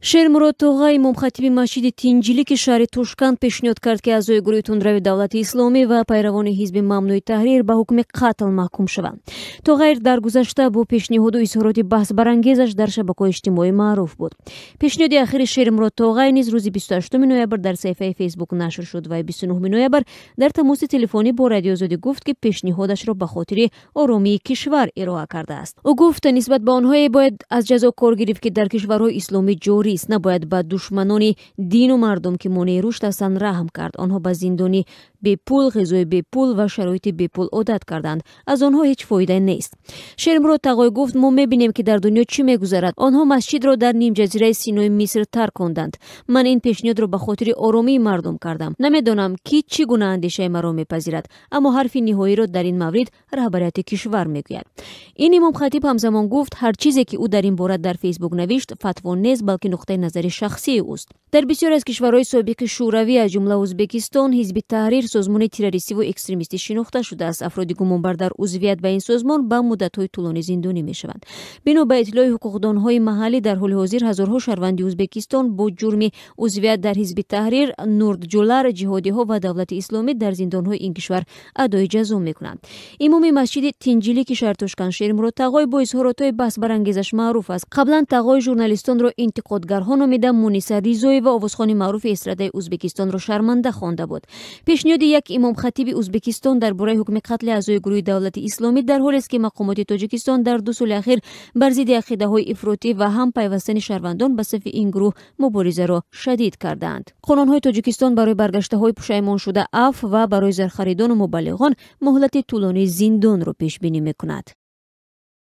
Шермурод Тоғай, имомхатиби масҷиди Тинҷилики шаҳри Тошканд, пешниҳод кард, ки аъзои гурӯҳи тундрави Давлати Исломӣ ва пайравони ҳизби мамнӯи Таҳрир ба ҳукми қатл маҳкум шаванд. Тоғай дар гузашта бо пешниҳоду изҳороти баҳсбарангезаш дар шабакаҳои иҷтимоӣ маъруф буд. Пешниҳоди ахири Шермурод Тоғай низ рӯзи 28 ноябр дар саҳифаи Фейсбук нашр шуд ва 29 ноябр дар тамоси телефонӣ бо Радиои Озодӣ гуфт, ки пешниҳодашро ба хотири оромии кишвар ироа кардааст. Ӯ гуфт, нисбат ба онҳое бояд аз ҷазо кор гирифт, ки дар кишварҳои исломӣ ҷорӣ аст. Набояд ба душманони дину мардум, ки монеи рушд ҳастанд, раҳм кард. Онҳо ба зиндони бепул, ғизои бепул ва шароити бепул одат карданд. Аз онҳо ҳеҷ фоида нест. Шермурод Тағой гуфт: мо мебинем, ки дар дунё чӣ мегузарад. Онҳо масҷидро дар нимҷазираи Синои Миср тарконданд. Ман ин пешниҳодро ба хотири оромии мардум кардам. Намедонам, ки чӣ гуна андешаи маро мепазирад, аммо ҳарфи ниҳоиро дар ин маврид раҳбарияти кишвар мегӯяд. Ин имомхатиб ҳамзамон гуфт, ҳар чизе, ки ӯ дар ин бора дар Фейсбук навишт, фатво нест, балки нуқтаи назари шахсии ӯст. Дар бисёре аз кишварҳои собиқи Шӯравӣ, аз ҷумла Ӯзбекистон, ҳизби Таҳрир созмони террористиву экстремистӣ шинохта шудааст. Афроди гумонбар дар узвият ба ин созмон ба муддатҳои тӯлонӣ зиндонӣ мешаванд. Бино ба иттилои ҳуқуқдонҳои маҳаллӣ, дар ҳоли ҳозир ҳазорҳо шаҳрванди Ӯзбекистон бо ҷурми узвият дар ҳизби Таҳрир, Нурдҷулар, ҷиҳодиҳо ва Давлати Исломӣ дар зиндонҳои ин кишвар адои ҷазо мекунанд. Имоми масҷиди Тинҷилики шаҳри Тошканд Шермурод Тағой бо изҳоротҳои баҳсбарангезаш маъруф аст. Қаблан Тағой журналистонро интиқодгарҳо номида, Муниса Ризоева, овозхони маъруфи эстрадаи Ӯзбекистонро шарманда хонда буд. Пешниҳоди як имомхатиби Ӯзбекистон дар бораи ҳукми қатли аъзои гурӯҳи Давлати Исломӣ дар ҳолест, ки мақомоти Тоҷикистон дар 2 соли ахир бар зидди ақидаҳои ифротӣ ва ҳам пайвастани шаҳрвандон ба сафи ин гурӯҳ муборизаро шадид кардаанд. Қонунҳои Тоҷикистон барои баргаштаҳои пушаймоншуда афв ва барои зархаридону мубаллиғон муҳлати тӯлонии зиндонро пешбинӣ мекунад.